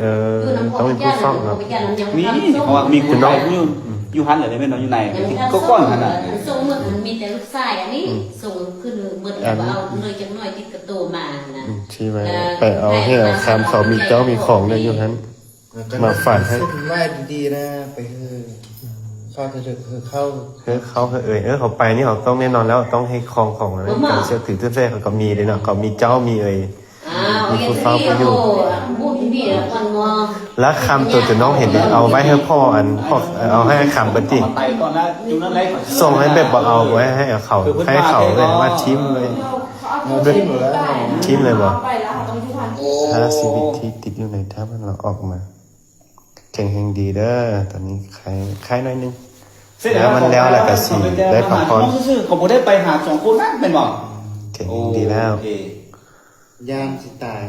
ເອີ ຕ້ອງມີຜູ້ເຝົ້າເນາະ ມີ ເພາະວ່າມີຄົນໄປຢູ່ ຢູ່ຫັ້ນແຫຼະແມ່ນເນາະ ຢູ່ໃນ ກໍກ່ອນຫັ້ນນະ ສົ່ງໝົດ ມັນມີແຕ່ລູກຊາຍອັນນີ້ ສົ່ງຂຶ້ນໝົດ ແລ້ວກໍເອົາເລີຍຈັກໜ້ອຍຕິດກະໂຕມານະ ທີ່ວ່າໄປເອົາໃຫ້ເອົາຄຳ ເຂົາມີເຈົ້າມີຂອງໄດ້ຢູ່ຫັ້ນ ມາຝາກໃຫ້ ເຊັນໄວ້ດີໆນະ ໄປເຮີ ເຂົາຈະເດີກເຮີເຂົາ ເຮີເຂົາເຮີເອີຍ ເອີ ເຂົາໄປນີ້ເຂົາຕ້ອງແນ່ນອນແລ້ວ ຕ້ອງໃຫ້ຄອງຂອງນັ້ນ ການເຊື່ອຖື ເຊື່ອໃສ່ເຂົາກໍມີເດ້ເນາະ ເຂົາມີເຈົ້າມີເອີຍ ມີຜູ້ເຝົ້າໄປຢູ່ ລະຄຳໂຕຈະນ້ອງເຫັນເດ້ ເອົາໄວ້ໃຫ້ພໍ່ອັນ ເອົາໃຫ້ຄຳເພິ່ນຕິ ສົ່ງໃຫ້ແບບບໍ່ເອົາໄວ້ໃຫ້ເຂົາ ໃຫ້ເຂົາແບບວ່າຖິ້ມເລີຍ ຖິ້ມເລີຍບໍ່ ຖ້າຊີວິດທີ່ຕິດຢູ່ໃນຖ້ຳຫັ້ນລາວອອກມາ ແຂງແຮງດີເດີ ຕອນນີ້ໄຄ ໄຄໜ້ອຍໜຶ່ງ ແລ້ວມັນແລ້ວ ແລ້ວກໍຊິໄດ້ພັກຜ່ອນ ເຂົາບໍ່ໄດ້ໄປຫາສອງຄົນນັ້ນແມ່ນບໍ່ ແຂງແຮງດີແລ້ວ ໂອເຄ ຢ້ານຊິຕາຍ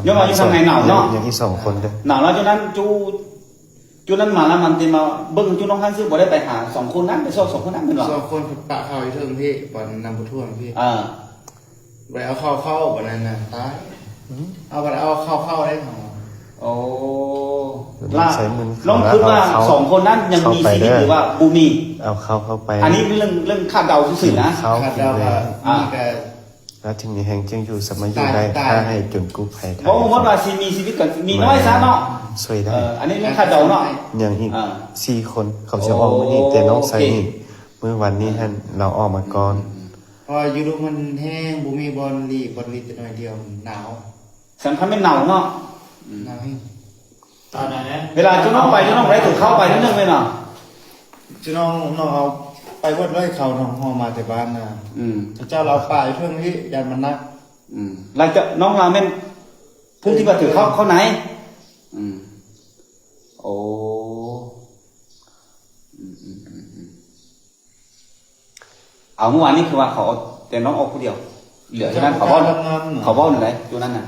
ຍັງວ່າຢູ່ທາງໃນໜາວເນາະ ຍັງອີກສອງຄົນເດີ ໜາວແລ້ວ ຈຸນັ້ນຈຸ ຈຸນັ້ນມາແລ້ວ ມັນຕິມາເບິ່ງຈຸນ້ອງຫັ້ນ ຊື່ບໍ່ໄດ້ໄປຫາສອງຄົນນັ້ນ ໄປຊອກສອງຄົນນັ້ນແມ່ນບໍ່ ສອງຄົນປະເຂົາຢູ່ເທິງພີ້ ບ່ອນນ້ຳບໍ່ຖ້ວມພີ້ ອ່າ ໄປເອົາເຂົ້າເຂົ້າ ບັດນັ້ນນະ ຕາຍ ເອົາ ບັດເອົາເຂົ້າເຂົ້າໄດ້ ໂອ້ ລະ ນ້ອງຄິດວ່າສອງຄົນນັ້ນຍັງມີຊີວິດ ຫຼືວ່າບໍ່ມີ ເອົາເຂົ້າເຂົ້າໄປ ອັນນີ້ເລື່ອງ ເລື່ອງຄາດເດົາຊື່ໆນະ ຄາດເດົາວ່າມີແຕ່ ລະຈຶ່ງມີແຮງຈຶ່ງຢູ່ ສາມາດຢູ່ໄດ້ ຖ້າໃຫ້ຈົນກູ້ໄພ ເວົ້າໝົດວ່າຊິມີຊີວິດກໍມີນ້ອຍຊະເນາະ ຊ່ວຍໄດ້ ເອີ ອັນນີ້ເລື່ອງຄາດເດົາເນາະ ຍັງອີກສີ່ຄົນ ເຂົາຊິອອກມື້ນີ້ ແຕ່ນ້ອງໄຊນີ້ ມື້ວັນນີ້ຫັ້ນ ລາວອອກມາກ່ອນ ເພາະວ່າຢູ່ລຸ່ມມັນແຫ້ງ ບໍ່ມີບ່ອນຫຼີກ ບ່ອນຫຼີກແຕ່ໜ້ອຍດຽວ ໜາວ ສຳຄັນແມ່ນໜາວເນາະ ໜາວແຮງ ຕອນນັ້ນແຫຼະ ເວລາເຈົ້ານ້ອງໄປ ເຈົ້ານ້ອງໄດ້ຖືເຂົ້າໄປໜ້ອຍໜຶ່ງແມ່ນບໍ່ ເຈົ້ານ້ອງ ນ້ອງເອົາໄປເບິດເລີຍ ເຂົ້ານ້ອງຫໍ່ມາແຕ່ບ້ານນະ ອືມ ເຂົາເຈົ້າລາວປາຍເທິງພີ້ ຢ້ານມັນໜັກ ອືມ ແລ້ວເຈົ້ານ້ອງລາວແມ່ນຜູ້ທີ່ວ່າຖືເຂົ້າ ເຂົ້າໃນ ອືມ ໂອ້ ອືມໆໆໆ ເອົາ ເມື່ອວານນີ້ຄືວ່າເຂົາເອົາແຕ່ນ້ອງອອກຜູ້ດຽວ ເຫຼືອເທົ່ານັ້ນ ເຂົາເວົ້າ ເຂົາເວົ້າແນວໃດ ໂຕນັ້ນນະ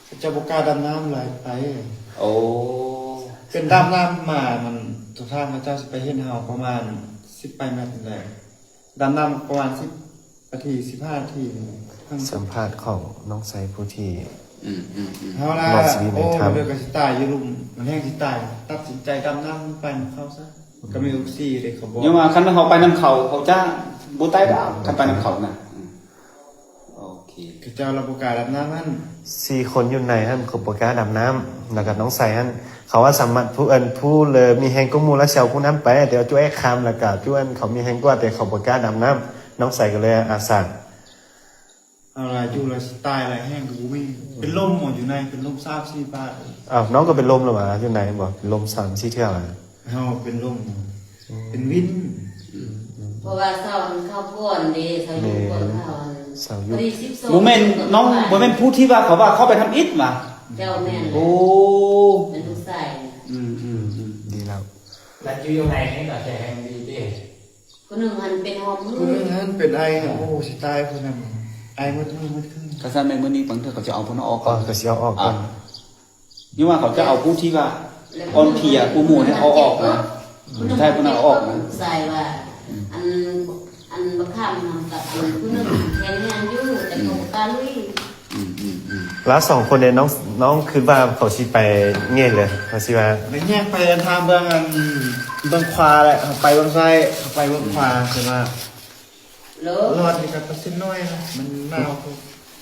ເຂົາເຈົ້າບໍ່ກ້າດຳນ້ຳຫຼາຍໄປ ໂອ້ ເປັນດຳນ້ຳມາ ມັນ ທຸກທ່ານເຂົາເຈົ້າຊິໄປເຫັນເຮົາປະມານສິບປາຍແມັດນີ້ແຫຼະ ດຳນ້ຳປະມານສິບນາທີ ສິບຫ້ານາທີ ສຳພາດຂອງນ້ອງໄຊຜູ້ທີ່ ອືມໆໆ ເຮົາລະ ໂອ້ ມັນເລີຍກໍຊິຕາຍຢູ່ລຸ່ມ ມັນແຮງຊິຕາຍ ຕັດສິນໃຈດຳນ້ຳໄປນຳເຂົາຊະ ກໍມີອົກຊີເດ້ ເຂົາບອກ ຍັງວ່າຄັນເຮົາໄປນຳເຂົາ ເຂົາຈະບໍ່ຕາຍດອກ ຄັນໄປນຳເຂົານະ ອືມ ໂອເຄ ເຂົາເຈົ້າລະບໍ່ກ້າດຳນ້ຳຫັ້ນ ສີ່ຄົນຢູ່ໃນຫັ້ນ ເຂົາບໍ່ກ້າດຳນ້ຳ ແລ້ວກໍນ້ອງໄຊຫັ້ນ ເຂົາວ່າສາມາດ ຜູ້ ອັນ ຜູ້ເລີມີແຮງກວ່າໝູ່ລະຊິເອົາຜູ້ນັ້ນໄປ ແຕ່ວ່າຈຸອ້າຍຄຳ ແລ້ວກໍຈຸອັນ ເຂົາມີແຮງກວ່າ ແຕ່ເຂົາບໍ່ກ້າດຳນ້ຳ ນ້ອງໄຊກໍເລີຍອາສາ ເອົາລະ ຢູ່ລະຊິຕາຍລະ ແຮງກໍບໍ່ມີ ເປັນລົມໝົດຢູ່ໃນ ເປັນລົມສາມສີ່ບາດ ອ້າວ ນ້ອງກໍເປັນລົມລະຫວາ ຢູ່ໃນບໍ່ ເປັນລົມສາມສີ່ເທື່ອຫວາ ເຮົາເປັນລົມ ເປັນວິນ ເພາະວ່າເຊົາຫັ້ນເຂົ້າກ່ອນເດ້ ເຊົາຢູ່ກ່ອນເຂົາຫັ້ນ ເຊົາຢູ່ ພໍດີສິບສອງ ບໍ່ແມ່ນນ້ອງ ບໍ່ແມ່ນຜູ້ທີ່ວ່າເຂົາວ່າເຂົ້າໄປທຳອິດຫວາ ເຈົ້າ ແມ່ນ ໂອ້ ແມ່ນລູກຊາຍ ອືມໆໆ ດີແລ້ວ ແລ້ວຢູ່ຢູ່ໃນນີ້ກໍແຂງແຮງດີເດ້ ຜູ້ໜຶ່ງຫັ້ນເປັນຫອບມື ຜູ້ໜຶ່ງຫັ້ນເປັນໄອ ໂອ້ ຊິຕາຍ ຜູ້ນັ້ນໄອໝົດມື້ໝົດຄືນ ຄັນຊັ້ນແມ່ນມື້ນີ້ບາງເທື່ອເຂົາຈະເອົາຜູ້ນັ້ນອອກກ່ອນ ເອີ ກໍຊິເອົາອອກກ່ອນ ອ່າ ຍັງວ່າເຂົາຈະເອົາຜູ້ທີ່ວ່າອ່ອນເພຍກວ່າໝູ່ໃຫ້ເອົາອອກນະ ໃຫ້ຜູ້ນັ້ນເອົາອອກນະ ໃສ່ວ່າ ອັນ ອັນບັກຄຳນຳກັບອັນຜູ້ໜຶ່ງແຂງແຮງຢູ່ ແຕ່ເຂົາບໍ່ກ້າລຸຍ ອືມໆໆ ແລ້ວສອງຄົນນີ້ນ້ອງ ນ້ອງຄິດວ່າເຂົາຊິໄປແຍກເລີຍ ເຂົາຊິວ່າ ໄປແຍກໄປທາງເບື້ອງອັນ ເບື້ອງຂວາແຫຼະ ໄປເບື້ອງຊ້າຍ ໄປເບື້ອງຂວາ ແຕ່ວ່າ ລອດນີ້ກໍເປີເຊັນນ້ອຍນະ ມັນໜາວໂພດ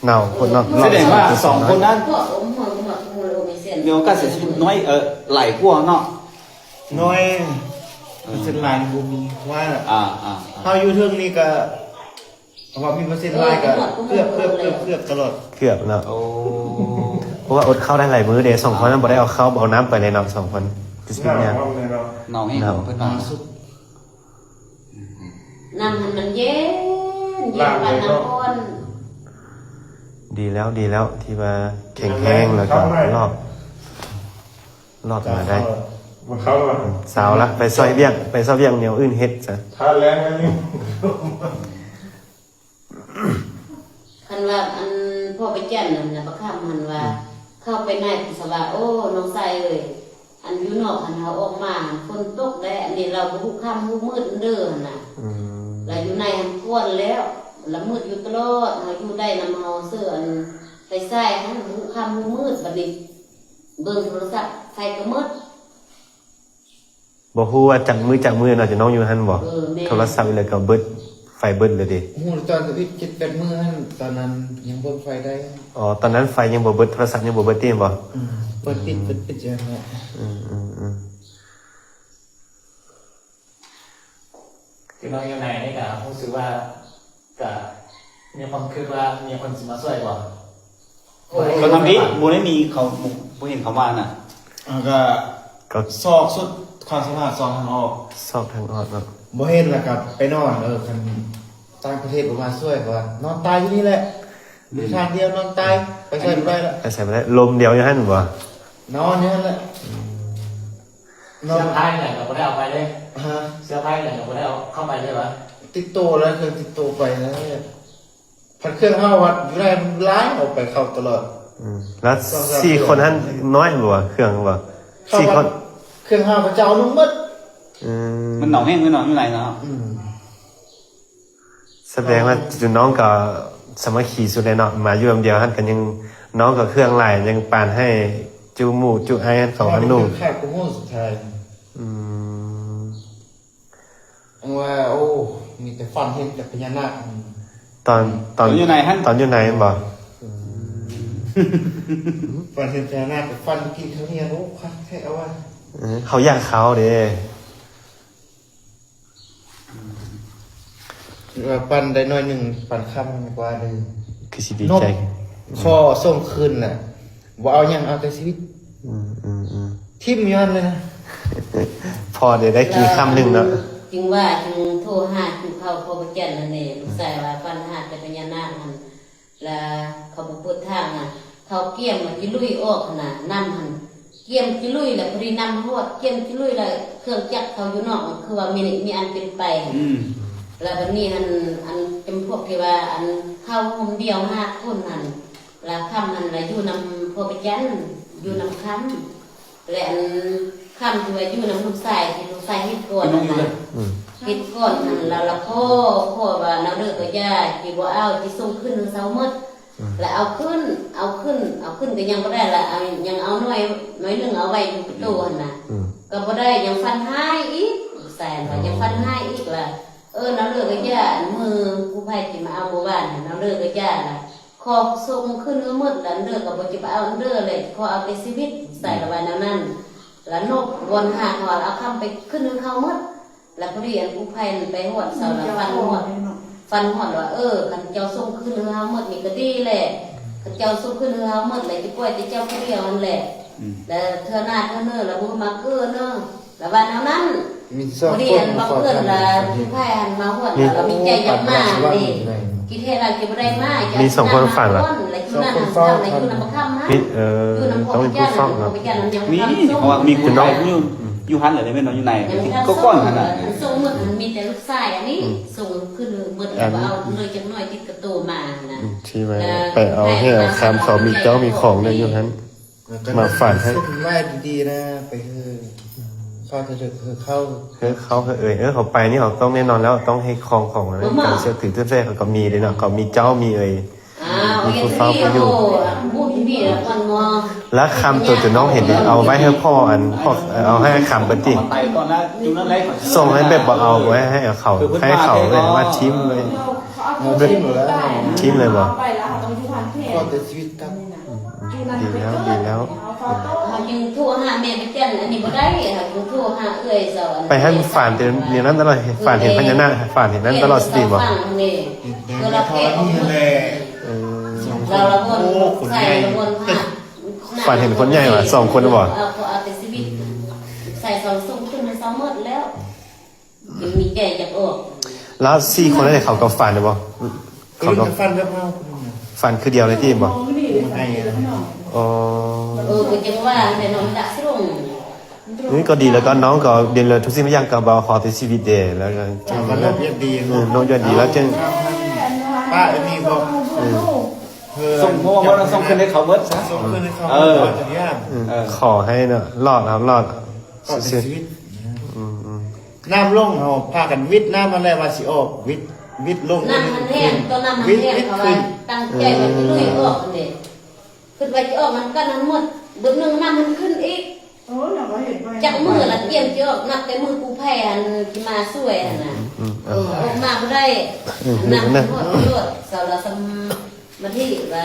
ໜາວໂພດເນາະ ສະແດງວ່າສອງຄົນນັ້ນ ມີໂອກາດເສຍຊີວິດນ້ອຍ ເອີ ຫຼາຍກວ່າເນາະ ນ້ອຍ ເປີເຊັນຫຼາຍບໍ່ມີ ເພາະວ່າ ອ່າໆໆ ເຮົາຢູ່ເທິງນີ້ກໍ ເພາະວ່າມີເປີເຊັນຫຼາຍກໍເກືອບ ເກືອບ ເກືອບ ເກືອບຕະຫຼອດ ເກືອບເນາະ ໂອ້ ເພາະວ່າອົດເຂົ້າໄດ້ຫຼາຍມື້ເດ້ ສອງຄົນນັ້ນບໍ່ໄດ້ເອົາເຂົ້າເອົານ້ຳໄປເລີຍເນາະ ສອງຄົນ ເປັນຫຍັງ ໜາວແຮງເພິ່ນວ່າ ນ້ຳຫັ້ນມັນເຢັນ ເຢັນປານນ້ຳຮ້ອນ ດີແລ້ວ ດີແລ້ວ ທີ່ວ່າແຂງແຮງ ແລ້ວກໍລອດ ລອດມາໄດ້ ມັນເຂົ້າແລ້ວ ອືມ ເຊົາລະ ໄປຊ່ອຍວຽກ ໄປຊ່ອຍວຽກແນວອື່ນເຮັດຊະ ຖ້າແລງແລ້ວນີ້ ຄັນວ່າອັນພໍ່ໄປຈັນຫັ້ນນະ ປະຄຳຫັ້ນວ່າ ອືມ ເຂົ້າໄປໃນ ສະວ່າ ໂອ້ ນ້ອງຊາຍເອີຍ ອັນຢູ່ນອກຫັ້ນເຮົາອອກມາ ຝົນຕົກແດ່ ອັນນີ້ລາວບໍ່ຮູ້ຄ່ຳຮູ້ມືດເດີຫັ້ນນະ ອືມ ລາວຢູ່ໃນຫັ້ນກ່ອນແລ້ວ ລະມືດຢູ່ຕະຫຼອດ ເຮົາຢູ່ໄດ້ນຳເຮົາເຊື່ອອັນໄຟສາຍຫັ້ນ ບໍ່ຮູ້ຄ່ຳຮູ້ມືດ ບັດນີ້ ເບິ່ງໂທລະສັບ ໄຟກໍໝົດ. ບໍ່ຮູ້ວ່າຈັກມື້ຈັກມື້ເນາະ ຈະນ້ອງຢູ່ຫັ້ນບໍ່? ເອີ ແມ່ນ. ໂທລະສັບອີກແລ້ວກໍເບິດ ໄຟເບິດເລີຍເດ. ຮູ້ຕອນທຳອິດເຈັດແປດມື້ຫັ້ນ ຕອນນັ້ນຍັງເບິ່ງໄຟໄດ້. ອໍ ຕອນນັ້ນໄຟຍັງບໍ່ເບິດ ໂທລະສັບຍັງບໍ່ເບິດຕິແມ່ນບໍ່? ອືມ ເປີດປິດ ເປີດປິດຢູ່ຫັ້ນແຫຼະ. ອືມໆໆ. ຄືນ້ອງຢູ່ໃນນີ້ກະຮູ້ສຶກວ່າ ກະມີຄວາມຄິດວ່າມີຄົນຊິມາຊ່ວຍບໍ່? ໂອ້ຍ ກໍທຳອິດ ບໍ່ໄດ້ມີເຂົາ ບໍ່ ບໍ່ເຫັນເຂົາມານະ. ເອີ ກໍ ກໍຊອກສຸດຄວາມສາມາດ ຊອກທາງອອກ ຊອກທາງອອກເນາະ. ບໍ່ເຫັນແລ້ວກໍໄປນອນ. ເອີ ຄັນຕ່າງປະເທດບໍ່ມາຊ່ວຍ ກໍວ່ານອນຕາຍຢູ່ນີ້ແຫຼະ ຢູ່ທາງດຽວ ນອນຕາຍ ໄປໃສບໍ່ໄດ້ລະ ໄປໃສບໍ່ໄດ້. ລົມດຽວຢູ່ຫັ້ນບໍ່? ນອນຢູ່ຫັ້ນແຫຼະ. ເສື້ອຜ້າຫຍັງກໍບໍ່ໄດ້ເອົາໄປເດ້. ຮະ? ເສື້ອຜ້າຫຍັງກໍບໍ່ໄດ້ເອົາເຂົ້າໄປເດ້ຫວາ? ຕິດໂຕແລ້ວ ເຄື່ອງຕິດໂຕໄປແລ້ວ. ພັດເຄື່ອງເຮົາພັດຢູ່ໃນມັນຫຼາຍ ເອົາໄປເຂົ້າຕະຫຼອດ. ອືມ ແລ້ວສີ່ຄົນຫັ້ນນ້ອຍບໍ່ ເຄື່ອງບໍ່? ສີ່ຄົນ ເຄື່ອງເຮົາພະເຈົ້າເອົາລົງໝົດ. ອືມ ມັນໜອງແຮງເນາະ ຢູ່ໃນເນາະ. ອືມ ສະແດງວ່າ ອືມ ນ້ອງກໍສາມັກຄີສຸດແລ້ວເນາະ ມາຢູ່ນຳດຽວຫັ້ນກໍຍັງ ນ້ອງກໍເຄື່ອງຫຼາຍ ຍັງປານໃຫ້ຈຸໝູ່ຈຸໄອຫັ້ນເຂົາອັນໜຸ່ມ. ຂາດກໍຮູ້ສຸດທ້າຍ. ອືມ ຈັ່ງວ່າ ໂອ້ ມີແຕ່ຝັນເຫັນແຕ່ພະຍານາກ. ອືມ ຕອນ ຕອນ ຕອນຢູ່ໃນຫັ້ນ ຕອນຢູ່ໃນຫັ້ນບໍ່? ອືມ ຝັນເຫັນພະຍານາກກັບຝັນກິນເຂົ້າໜຽວ ໂອ້ ຄັກແທ້ວ່າ. ເອີ ເຮົາຢາກເຂົ້າເດ້. ວ່າປັ່ນໄດ້ໜ້ອຍໜຶ່ງ ປັ່ນຄຳກວ່າເດີ ຄືຊິດີໃຈ. ຂໍສົ່ງຄືນນະ ບໍ່ເອົາຫຍັງ ເອົາແຕ່ຊີວິດ. ອືມໆໆ ຖິ້ມຍ້ອນເລີຍນະ. ພໍໄດ້ ໄດ້ກິນຄຳໜຶ່ງເນາະ. ຈຶ່ງວ່າ ຈຶ່ງໂທຫາກິນເຂົ້າພໍ່ພະຈັນຫັ້ນແຫຼະ. ລູກຊາຍວ່າຝັນຫາແຕ່ພະຍານາກຫັ້ນ ລະເຂົາບໍ່ເປີດທາງນະ ເຂົາກຽມມາຈິລຸຍອອກຫັ້ນນະ ນ້ຳຫັ້ນ ກຽມຈິລຸຍ ລະພໍດີນ້ຳຮອດ ກຽມຈິລຸຍ ລະເຄື່ອງຈັກເຂົາຢູ່ນອກ ຄືວ່າມີ ມີອັນເປັນໄປ. ອືມ ລະບັດນີ້ຫັ້ນ ອັນຈຳພວກທີ່ວ່າ ອັນເຂົ້າໂຮມດຽວຫ້າຄົນຫັ້ນ ລະຄຳຫັ້ນລະຢູ່ນຳພໍ່ພະຈັນ ຢູ່ນຳຄຳ. ແລະ ອັນຄຳທີ່ວ່າຢູ່ນຳລູກຊາຍ ທີ່ລູກຊາຍເຮັດກ່ອນຫັ້ນນະ ອືມ ເຮັດກ່ອນຫັ້ນ ລະ ລະຂໍ ຂໍວ່າແນວເດີກໍຢ່າ ຈິບໍ່ເອົາ ຈິສົ່ງຄືນໃຫ້ເຂົາໝົດ. ອືມ ລະເອົາຂຶ້ນ ເອົາຂຶ້ນ ເອົາຂຶ້ນກໍຍັງບໍ່ໄດ້ລະ ເອົາ ຍັງເອົາໜ້ອຍ ໜ້ອຍໜຶ່ງເອົາໄວ້ຢູ່ປະຕູຫັ້ນນະ. ອືມ ກໍບໍ່ໄດ້ ຍັງຝັນຮ້າຍອີກ ລູກຊາຍວ່າ ອືມ ຍັງຝັນຮ້າຍອີກລະ. ເອີ ແນວເດີກໍຢ່າ ອັນມື້ຜູ້ໃຜທີ່ມາເອົາມື້ວານຫັ້ນ ແນວເດີກໍຢ່າລະ ຂໍສົ່ງຄືນໃຫ້ໝົດ ລະເດີກໍບໍ່ຈະເອົາເດີເລີຍ ຂໍເອົາແຕ່ຊີວິດ ໃສ່ລະວ່າແນວນັ້ນ. ລະນົບວອນຫາເຂົາ ເອົາຄຳໄປຄືນໃຫ້ເຂົາໝົດ ລະພໍດີອັນກູ້ໄພນັ້ນໄປຮອດເຂົາ ລະຝັນຮອດ ຝັນຮອດວ່າ ເອີ ຄັນເຈົ້າສົ່ງຄືນໃຫ້ເຮົາໝົດນີ້ກໍດີແຫຼະ ຄັນເຈົ້າສົ່ງຄືນໃຫ້ເຮົາໝົດແລ້ວ ຊິປ່ອຍແຕ່ເຈົ້າຜູ້ດຽວຫັ້ນແຫຼະ. ອືມ ລະເທື່ອໜ້າເທື່ອເນີລະບໍ່ມາເກີເນີ ລະວ່າແນວນັ້ນ. ມີສອງຄົນ ພໍດີອັນບັງເອີນລະ ຜູ້ພາຍຫັ້ນມາຮອດ ລະມີໃຈຢາກມາເດ້ ຄິດແທ້ລະຊິບໍ່ໄດ້ມາ. ມີສອງຄົນຝັນລະ ລະຢູ່ນັ້ນຫັ້ນ ລະຢູ່ນຳບັກຄຳຫັ້ນ ມີ ເອີ ຕ້ອງມີຜູ້ເຝົ້າເນາະ. ມີ ເພາະວ່າມີຄົນໄທຢູ່ ຢູ່ຫັ້ນແຫຼະ ແມ່ນເນາະ ຢູ່ໃນ ກໍກ່ອນຫັ້ນນະ ສົ່ງໝົດຫັ້ນ ມີແຕ່ລູກຊາຍອັນນີ້ ອືມ ສົ່ງຄືນໝົດ ລະບໍ່ເອົາເລີຍຈັກໜ້ອຍ ຕິດກະໂຕມາຫັ້ນນະ. ອືມ ທີ່ວ່າໄປເອົາແຮ່ເອົາຄຳ ເຂົາມີເຈົ້າມີຂອງໄດ້ຢູ່ຫັ້ນ ມາຝາກໃຫ້ ຊຸມໄວ້ດີໆນະ ໄປເຮີເຂົາ ເອີ ເອີ ເຂົາໄປນີ້ເຂົາຕ້ອງແນ່ນອນແລ້ວ ຕ້ອງໃຫ້ຄອງຂອງ ການເຊື່ອຖື ແທ້ໆ ເຂົາກໍມີເດ້ເນາະ ເຂົາມີເຈົ້າມີເອີຍ ມີຜູ້ເຝົ້າຜູ້ຢູ່. ລະຄຳໂຕທີ່ນ້ອງເຫັນນີ້ ເອົາໄວ້ໃຫ້ພໍ່ ອັນ ພໍ່ ເອົາໃຫ້ຄຳເພິ່ນຕິ ສົ່ງໃຫ້ແບບບໍ່ເອົາໄວ້ໃຫ້ເຂົາ ໃຫ້ເຂົາແບບວ່າຖິ້ມເລີຍ ຖິ້ມເລີຍບໍ່? ອືມ ດີແລ້ວ ດີແລ້ວ ເຮົາຈຶ່ງໂທຫາແມ່ໄປແຈ້ງອັນນີ້ບໍ່ໄດ້ ເຮົາຈຶ່ງໂທຫາເອື້ອຍເຈົ້າ ໄປຫັ້ນຝັນແຕ່ແນວນັ້ນຕະຫຼອດ ຝັນເຫັນພະຍານາກ ຝັນເຫັນນັ້ນຕະຫຼອດຊິຕິບໍ່? ເວລາເພດອອກມາ ເອີ ລາວລະວົນໃສ່ລະວົນຫາ ຝັນເຫັນຄົນໃຫຍ່ຫວາ ສອງຄົນບໍ່? ເອົາ ເຂົາເອົາແຕ່ຊີວິດໃສ່ສອງສົບຂຶ້ນໃຫ້ເຊົາໝົດແລ້ວ. ຍັງມີແກ່ຢາກອອກ ລະສີ່ຄົນນັ້ນເຂົາກໍຝັນບໍ່? ເຂົາກໍຝັນແບບເຮົາ ຝັນຄືດຽວເລີຍຕິບໍ່? ອໍ ເອີ ກໍຈັ່ງວ່າແຫຼະເນາະ ມັນດະຊິລົງ. ນີ້ກໍດີ ແລ້ວກໍນ້ອງກໍເປັນເລີຍ ທຸກສິ່ງທຸກຢ່າງກໍບໍ່ຂໍແຕ່ຊີວິດເດ ແລ້ວກໍ ເອີ ນ້ອງຢາກດີ ແລ້ວຈຶ່ງ ປ້າອັນນີ້ບໍ່ ເອີ ສົ່ງ ເພາະວ່າເຮົາສົ່ງຄືນໃຫ້ເຂົາເບິດຊະ ສົ່ງຄືນໃຫ້ເຂົາ ເອີ ທຸກຢ່າງ ເອີ ຂໍໃຫ້ເນາະ ລອດເນາະ ລອດ ເຂົາເສຍຊີວິດ ອືມໆ ນ້ຳລົງ ເຮົາພາກັນວິດນ້ຳຫັ້ນແຫຼະວ່າຊິອອກ ວິດ ວິດລົງ ນ້ຳມັນແຮງ ຕອນນ້ຳມັນແຮງ ເຂົາວ່າຕັ້ງໃຈວ່າຊິລຸຍອອກຫັ້ນເດ້ ຄິດວ່າຊິອອກນຳກັນຫັ້ນໝົດ ບຶດໜຶ່ງນ້ຳມັນຂຶ້ນອີກ. ໂອ້ ລາວກໍເຮັດໄວ້ ຈັກມື້ລະກຽມຊິອອກ ນັບແຕ່ມື້ກູ້ໄພຫັ້ນທີ່ມາຊ່ວຍຫັ້ນນະ. ອືມ ເອີ ອອກມາບໍ່ໄດ້. ອືມ ນ້ຳມັນຮອດໂລດ ເຊົາລະສະມາທິວ່າ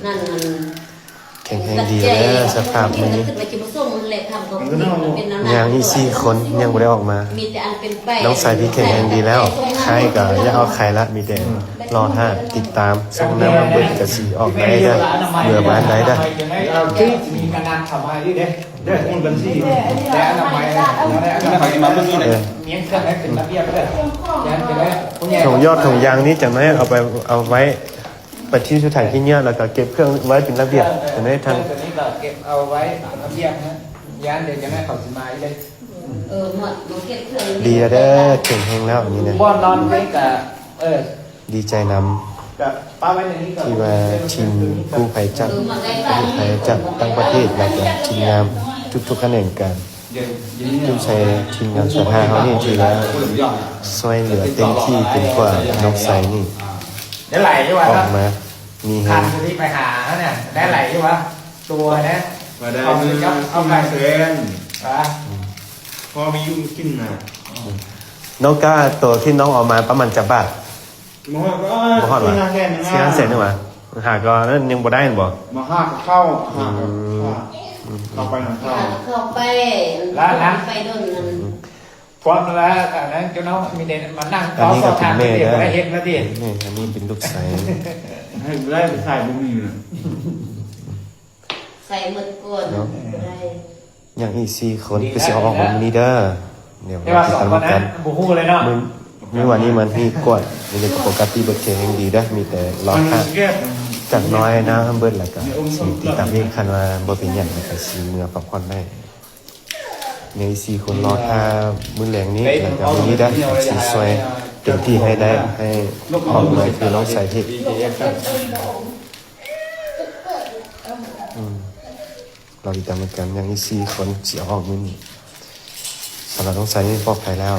ນັ້ນ ແຂງແຮງດີເດີ ສະພາບມື້ນີ້. ຍ່າງອີກສີ່ຄົນຍັງບໍ່ໄດ້ອອກມາ. ນ້ອງສາຍທີ່ແຂງແຮງດີແລ້ວ ໄຂ້ກໍຢ່າເອົາໄຂ້ລະ ມີແຕ່ລໍຖ້າຕິດຕາມ. ສົ່ງນ້ຳມາເບິດກໍຊິອອກໄດ້ເດີ ເມືອບ້ານໄດ້ເດີ. ເອີ ມີການນຳເຂົ້າມາຢູ່ເດ້ ເດີ ໝູ່ບັນຊີ ແລະອະນາໄມ ເອີ ເອີ ແລະອະນາໄມ ເອີ ມີເຄື່ອງໃຫ້ເປັນລະບຽບເດີ. ຖົງຢອດຖົງຢາງນີ້ຈັ່ງໃຫ້ເອົາໄປ ເອົາໄວ້ ໄປຖິ້ມໃສ່ຖັງຂີ້ເຫຍື້ອ ແລ້ວກໍເກັບເຄື່ອງໄວ້ເປັນລະບຽບ. ເອີ ຕົວນີ້ກໍເກັບເອົາໄວ້ເປັນລະບຽບນະ ຢ້ານດຽວຈັ່ງໃຫ້ເຂົາຊິມາອີກເດ້. ເອີ ໝົດ ໝົດເກັບເຄື່ອງ ດີແລ້ວເດີ ແຂງແຮງແລ້ວນີ້ນະ. ບ່ອນນອນນີ້ກໍ ເອີ ດີໃຈນຳ ກໍປະໄວ້ໃນນີ້ກໍ ທີ່ວ່າທີມກູ້ໄພຈາກ ເອີ ປະໄວ້ ກູ້ໄພຈາກຕ່າງປະເທດ ແລ້ວກໍທີມງານທຸກໆຂະແໜງການ ເອີ ຢູ່ໃນທີມງານສະພາເຮົານີ້ ທີ່ວ່າຊ່ວຍເຫຼືອເຕັມທີ່ຈົນກວ່ານ້ອງໃສນີ້ ໄດ້ຫຼາຍຢູ່ວ່າ ອອກມາມີແຮງ ຄັນທີ່ໄປຫາເຮົານີ້ໄດ້ຫຼາຍຢູ່ວ່າ ຕົວນະ ມາໄດ້ ເອົາໄປ ເອົາໄປແສນ ອາ ພໍມີຢູ່ມີກິນນະ. ນ້ອງກ້າ ໂຕທີ່ນ້ອງເອົາມາປະມານຈັກບາດ? ບໍ່ຮອດ ບໍ່ຮອດຫວາ? ສີ່ຫ້າແສນ ສີ່ຫ້າແສນນີ້ຫວາ? ຫາກໍນັ້ນຍັງບໍ່ໄດ້ແມ່ນບໍ່? ມາຫາກໍເຂົ້າ ຫາກໍ ອືມ ເຂົ້າ ເຂົ້າໄປນຳເຂົາ ເຂົ້າໄປ ລະນະ ໄປດົນນັ້ນ ອືມ ພວມລະ ອັນນັ້ນເຈົ້າເນາະ ມີແຕ່ມານັ່ງ ອັນນີ້ກໍເປັນແມ່ເດີ ເຮັດລະຕິ ແມ່ ອັນນີ້ເປັນລູກໃສ ໃຫ້ໄດ້ໃສ່ບໍ່ມີນະ ໃສ່ໝົດກ່ອນ ເນາະ ບໍ່ໄດ້. ຍັງອີກສີ່ຄົນ ຄືຊິເອົາອອກມື້ນີ້ເດີ ດຽວ ແຕ່ວ່າສອງຄົນນັ້ນບໍ່ຮູ້ເລີຍເນາະ ມື້ ມື້ວານນີ້ມັນມີກວດ ມື້ນີ້ກໍປົກກະຕິເບິດ ແຂງແຮງດີເດີ ມີແຕ່ລໍຖ້າຈັກໜ້ອຍ ນ້ຳເບິດ ແລ້ວກໍຊິຕິດຕາມອີກ ຄັນວ່າບໍ່ເປັນຫຍັງ ແລ້ວກໍຊິເມືອພັກຜ່ອນໄດ້. ຍັງອີກສີ່ຄົນລໍຖ້າມື້ແລງນີ້ ແລ້ວກໍມື້ນີ້ໄດ້ ຊິຊ່ວຍເຕັມທີ່ໃຫ້ໄດ້ ໃຫ້ອອກມາຄືນ້ອງສາຍເຮັດ ອືມ ລໍຕິດຕາມນຳກັນ ຍັງອີກສີ່ຄົນຊິເອົາອອກມື້ນີ້. ສຳລັບນ້ອງໃສນີ້ປອດໄພແລ້ວ